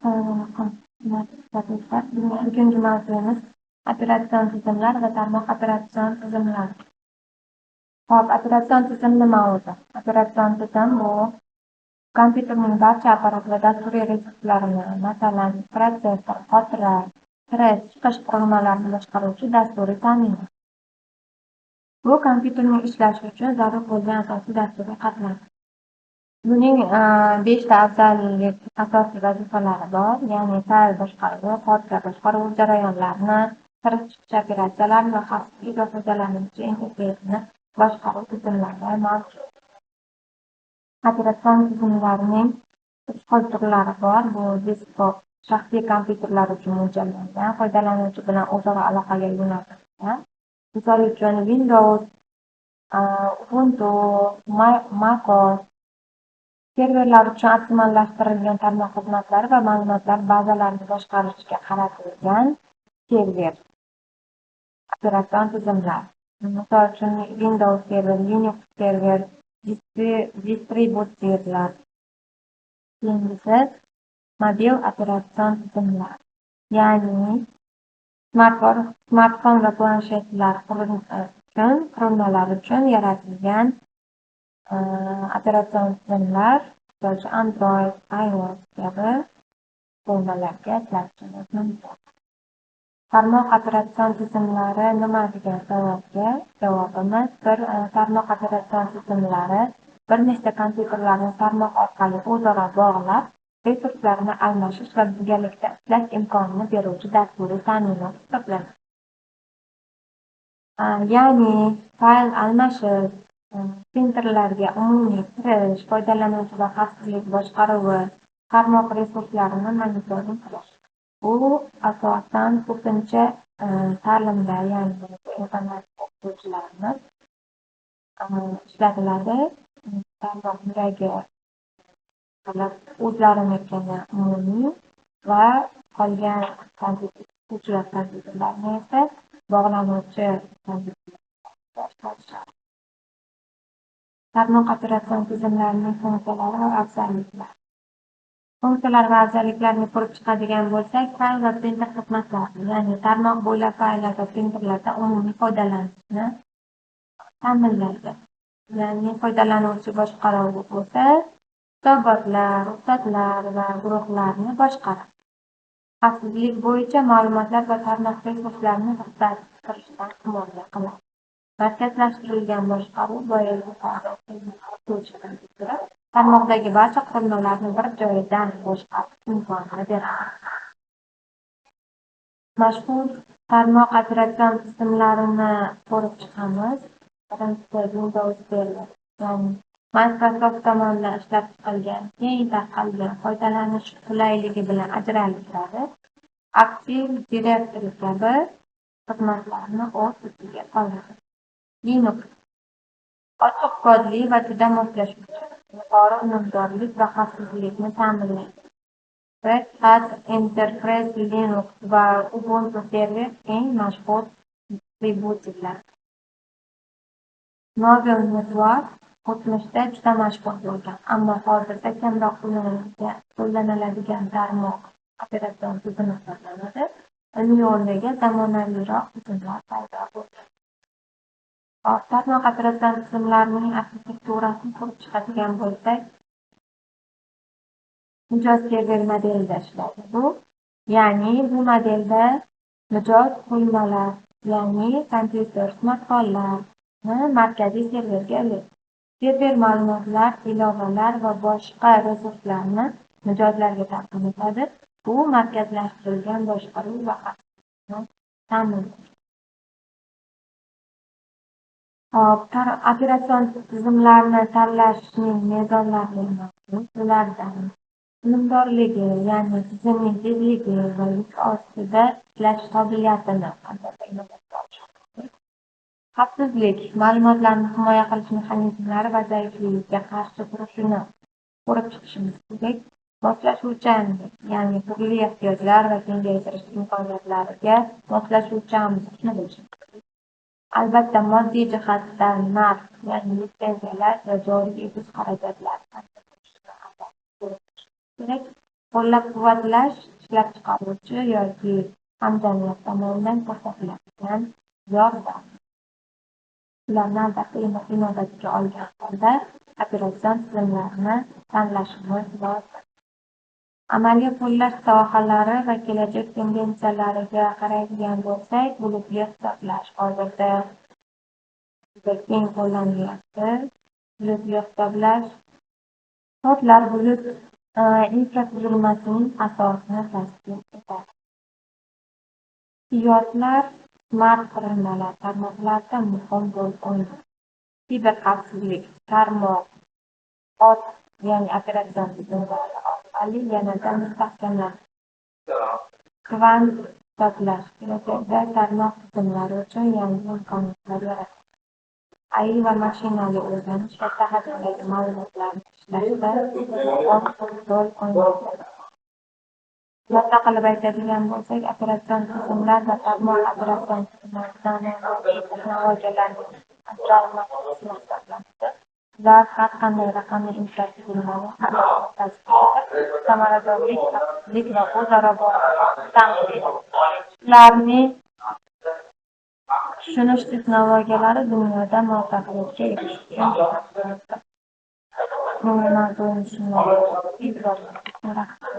Assalomu alaykum, hurmatli kuzatuvchilar. Bugungi mavzuimiz operatsion tizimlar va tarmoq operatsion tizimlari. Xo'p, operatsion tizim nima o'zi? Operatsion tizim bu kompyuterning barcha apparat va dasturiy resurslarini, masalan, protsessor, xotira, kirish, chiqish qurilmalarini boshqaruvchi dasturiy ta'minot. Bu kompyuterning ishlashi uchun zarur bo'lgan asosiy dasturiy qatlam. Buning beshta afzallik asosiy vazifalari bor, ya'ni fayl boshqaruvi, xotira boshqaruvi, jarayonlarni, kirish-chiqish operatsiyalarini va xavfsizlik va foydalanuvchi interfeysini boshqaruv tizimlari mavjud. Operatsion tizimlarning uch xil turlari bor. Bu desktop, shaxsiy kompyuterlar uchun mo'ljallangan, foydalanuvchi bilan o'zaro aloqaga yo'naltirilgan. Misol uchun, Windows, Ubuntu, MacOS. Serverlar uchun optimallashtirilgan tarmoq xizmatlari va ma'lumotlar bazalarini boshqarishga qaratilgan server operatsion tizimlar. Misol uchun, Windows Server, Linux Server, distributivlar. Keyingisi mobil operatsion tizimlar. Ya'ni smartfon va planshetlar uchun, qurilmalar uchun yaratilgan operatsion tizimlar, misol uchun, Android, iOS kabi qurilmalarga ishlatishimiz mumkin. Tarmoq operatsion tizimlari nima degan savolga javobimiz bir tarmoq operatsion tizimlari bir nechta kompyuterlarni tarmoq orqali o'zaro bog'lab, resurslarni almashish va birgalikda ishlash imkonini beruvchi dasturiy ta'minot hisoblanadi. Ya'ni fayl almashish, printerlarga umumiy kirish, foydalanuvchi va xavfsizlik boshqaruvi, tarmoq resurslarini monitoring qilish. Bu asosan ko'pincha ta'limda, ya'ni informatika o'qituvchilarimiz ishlatiladi. Tarmoq yuragi qilib o'zlarinikini umumiy va qolgan o'quvchilar kompyuterlarini esa bog'lanuvchi kompyuterlarda ishlatishadi. Tarmoq operatsion tizimlarining funksiyalari va afzalliklari. Funksiyalar va afzalliklarini ko'rib chiqadigan bo'lsak, fayl va printer xizmatlari, ya'ni tarmoq bo'ylab fayllar va printerlardan umumiy foydalanishni ta'minlaydi. Ya'ni foydalanuvchi boshqaruvi bo'lsa, hisobotlar, ruxsatlar va guruhlarni boshqaradi. Xavfsizlik bo'yicha ma'lumotlar va tarmoq resurslarini ruxsat kirishdan himoya qiladi. Markazlashtirilgan boshqaruv boyagi tarmoqdagi barcha qurilmalarni bir joydan boshqarish imkonini beradi. Mashhur tarmoq operatsion tizimlarini ko'rib chiqamiz. Birinchisi Windows Server, ya'ni Microsoft tomonidan ishlab chiqilgan, keng tarqalgan, foydalanish qulayligi bilan ajralib turadi. Active Directory kabi xizmatlarni o'z ichiga oladi. Linux ochiq kodli va juda moslashuvchan, yuqori unumdorlik va xavfsizlikni ta'minlaydi. Red Hat Enterprise Linux va Ubuntu Server eng mashhur distributivlar. Novell NetWare o'tmishda juda mashhur bo'lgan, ammo hozirda kamroq qo'llaniladigan tarmoq operatsion tizimi hisoblanadi. Uning o'rniga zamonaviyroq tizimlar paydo bo'lgan. Xo'p, tarmoq operatsion tizimlarining arxitekturasini ko'rib chiqadigan bo'lsak, mijoz server modelida ishlaydi bu. Ya'ni bu modelda mijoz qurilmalar, ya'ni kompyuter, smartfonlarni markaziy serverga ulaydi. Server ma'lumotlar, ilovalar va boshqa resurslarni mijozlarga taqdim etadi. Bu markazlashtirilgan boshqaruv va xavfsizlikni ta'minlaydi. Xo'p, operatsion tizimlarni tanlashning mezonlari mavjud. Ulardan unumdorligi, ya'ni tizimning tezligi va yuk ostida ishlash qobiliyatini albatta inobatga olish kerak. Xavfsizlik, ma'lumotlarni himoya qilish mexanizmlari va zaiflikka qarshi turishini ko'rib chiqishimiz kerak. Moslashuvchanlik, ya'ni turli ehtiyojlar va kengaytirish imkoniyatlariga moslashuvchanlikni bilishimiz kerak. Albatta, moddiy jihatdan narx, ya'ni litsenziyalar va joriy etish xarajatlari qancha bo'lishini albatta ko'rib chiqish kerak. Qo'llab-quvvatlash ishlab chiqaruvchi yoki hamjamiyat tomonidan ko'rsatiladigan yordam. Ularni albatta inobatga olgan holda operatsion tizimlarni tanlashimiz lozim. Amaliy qo'llash sohalari va kelajak tendensiyalariga qaraydigan bo'lsak, bulutli hisoblash hozirda juda keng qo'llanilyapti. Bulutli hisoblash kodlar bulut infratuzilmasining asosini tashkil etadi. IoTlar, smart qurilmalar tarmoqlarda muhim rol o'ynaydi. Kiberxavfsizlik tarmoq ot, ya'ni operatsion tizimlari orqali yanada mustahkamlanadi. Kvant hisoblash kelajakda tarmoq tizimlari uchun yangi imkoniyatlar yaratadi. AI va mashinali o'rganish katta hajmdagi ma'lumotlarni ishlashda muhim rol o'ynaydi. Xulosa qilib aytadigan bo'lsak, operatsion tizimlar va tarmoq operatsion tizimlari zamonaviy texnologiyalarning ajralmas qismi hisoblanadi. Ular har qanday raqamli infratuzilmani asosini tashkil etib, samaradorlik, xavfsizlik va o'zaro bog'liqlikni ta'minlaydi. Ularni tushunish texnologiyalari dunyoda muvaffaqiyatga erishish uchun juda muhimdir. Mening mavzuim shundan iborat. Rahmat.